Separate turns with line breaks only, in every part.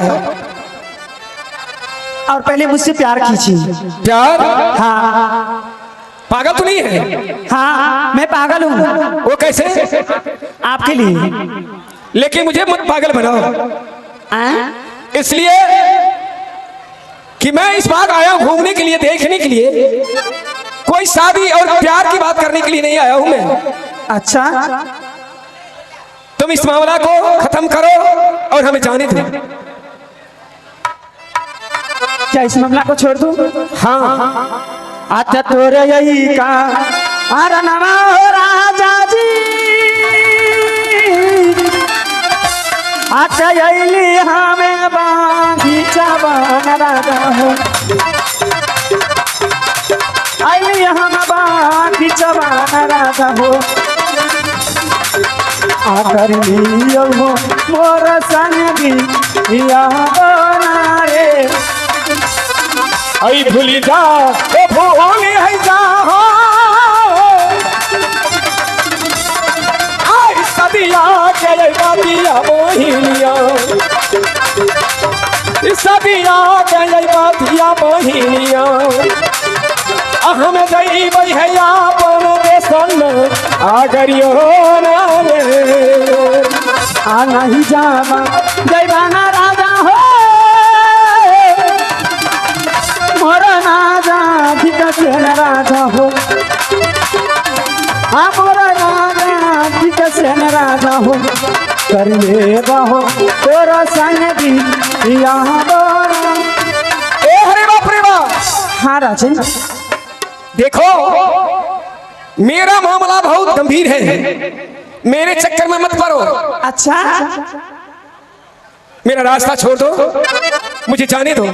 है।
और पहले मुझसे प्यार कीजिए।
प्यार?
हाँ।
पागल तो नहीं है?
हाँ, मैं पागल हूँ।
वो कैसे?
आपके लिए।
लेकिन मुझे मत पागल बनाओ, इसलिए कि मैं इस बाग आया हूं घूमने के लिए, देखने के लिए, कोई शादी और प्यार की बात करने के लिए नहीं आया हूं मैं।
अच्छा,
तुम इस मामला को खत्म करो और हमें जाने दो।
क्या इस मामला को छोड़ दूं?
हाँ।
अच्छा तोरे यही का आरनवा हो राजा जी, अच्छा यही हमें बागीचा बन राजा हो, अली हम बागीचा बन राजा हो, आकर लियो हो मोर संग भी या रे।
आई भूली जा, ओ भूली है जा हो, आई सदिया के बातिया मोहिनिया, सदिया के बातिया मोहिनिया, हम जइबै है अपन देशन आगरियो ना रे।
आ नहीं जावा जयवाना राजा हो, मोर राजा भिकसेन राजा हो, आ मोर राजा भिकसेन राजा हो, कर ले बहो तोरा संग भी यहाँ बोरा।
ए हरे बाप रे बाप।
हाँ राजन,
देखो मेरा मामला बहुत गंभीर है, मेरे चक्कर में मत पड़ो।
अच्छा,
मेरा रास्ता छोड़ दो, मुझे जाने दो।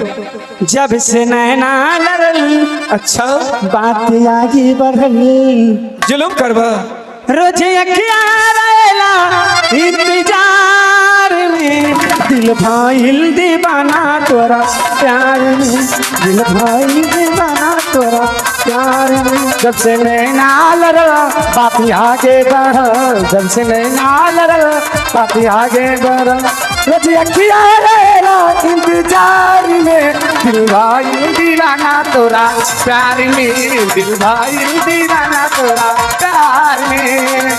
जब से नैना लड़ल,
अच्छा,
बात आगे बढ़ली,
जुलुम करवा
रोज अखिया रहेला इंतजार में, दिल भाईल दीवाना तोरा प्यार में, दिल भाईल दीवाना तोरा प्यार में। जब से नैना लड़ल बात आगे बढ़ल, जब से नैना लड़ल बात आगे बढ़ल, रोज अखिया रहेला इंतजार में, दिल भाईल दीवाना तोरा प्यार में, दिल भाईल दीवाना तोरा प्यार में।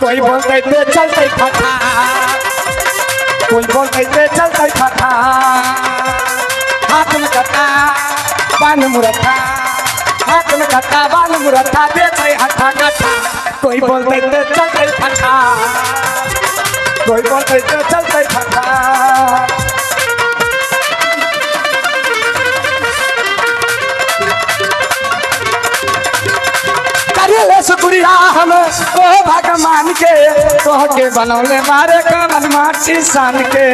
कोई बोलते ते चलते फटा, कोई बोलते ते चलते फटा, हाथ में कटा बान मुरथा, हाथ में कटा बान मुरथा, दे छै हठा कटा, कोई बोलते ते चलते फटा, कोई बोलते ते चलते फटा।
शुक्रिया हम ओ भगवान के, तोह के बनौले मारे कमल माटी सान के,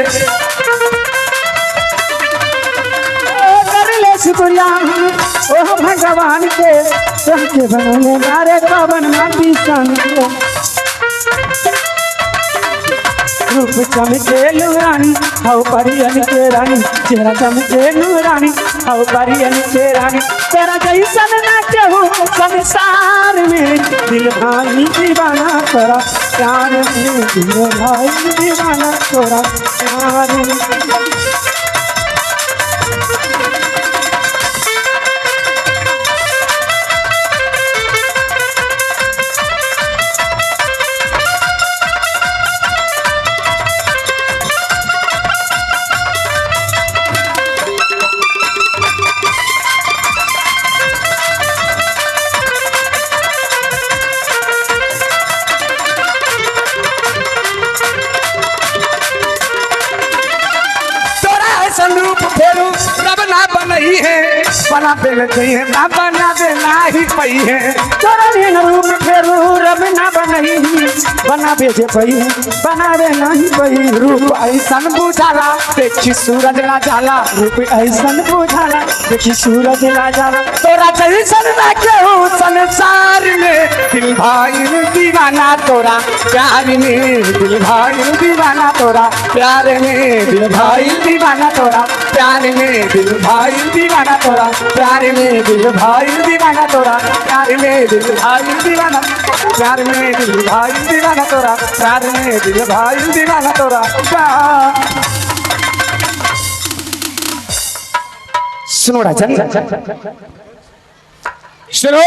कर ले शुक्रिया हम ओ भगवान के, तोह के बनौले मारे कमल माटी सान के। रूप चमके रानी हौ परियन के रानी, चेहरा चमके रानी हौ परियन के रानी, तेरा जैसन ना केहू संसार में, दिल भाई दीवाना तोरा प्यार में, दिल भाई दीवाना तोरा प्यार में।
रूप फेरू रब ना बनई है, बना दे ना बना दे ना ही पई है,
तोरा रूप फेरू रब ना बनई, बना भेजे पई है, बना दे नहीं पई।
रूप ऐसन बुझाला देखी सूरज ना जाला,
रूप ऐसन बुझाला देखी सूरज ना जाला,
तोरा जैसन ना केहू संसार में, दिल भाई दीवाना तोरा प्यार में, दिल भाई दीवाना तोरा प्यार में, दिल भाई दीवाना तोरा
प्यार में दिल भाई दीवाना तोरा प्यार में दिल भाई दीवाना तोरा प्यार में दिल भाई दीवाना प्यार में दिल भाई दीवाना तोरा प्यार में दिल भाई दीवाना तोरा प्यार। सुनो राजन,
सुनो,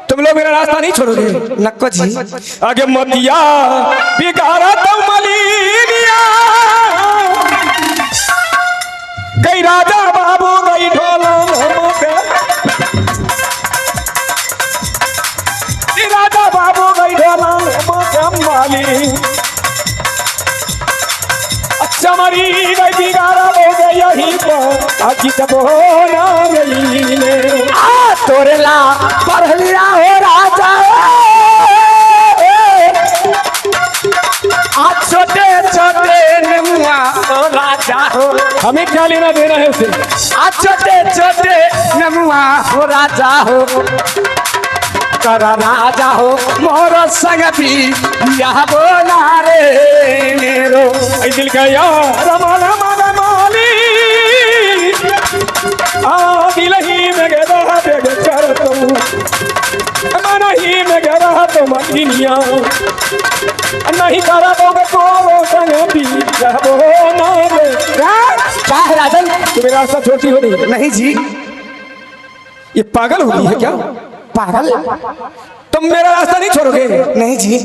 तुम लोग मेरा रास्ता नहीं छोड़ोगे।
नक्को जी।
आगे मतिया बिगाड़ा तो मलिनिया, गई राजा बाबू गई ढोला राजा बाबू गई ढोला माली। अच्छा मरी गई बिगाड़ा हो गई यही पर आखी तब हो ना गई ने।
आ तोरेला पढ़लिया हो राजा, आ छोटे छोटे नमुआ हो राजा हो।
हमें क्या लेना देना है उसे।
आ छोटे छोटे नमुआ हो राजा हो, कर राजा हो मोर संग भी यह बोला रे मेरो।
ऐ दिल का यार माला माला माली, आ दिल ही में गदा बेग कर तुम, मन ही में गदा तुम दुनिया नहीं करा दोगे तो संग भी यह बोला रे।
क्या है राजन?
तू मेरा रास्ता छोड़ती हो नहीं?
नहीं जी।
ये पागल हो गई है क्या?
पागल?
तुम मेरा रास्ता नहीं छोड़ोगे?
नहीं जी।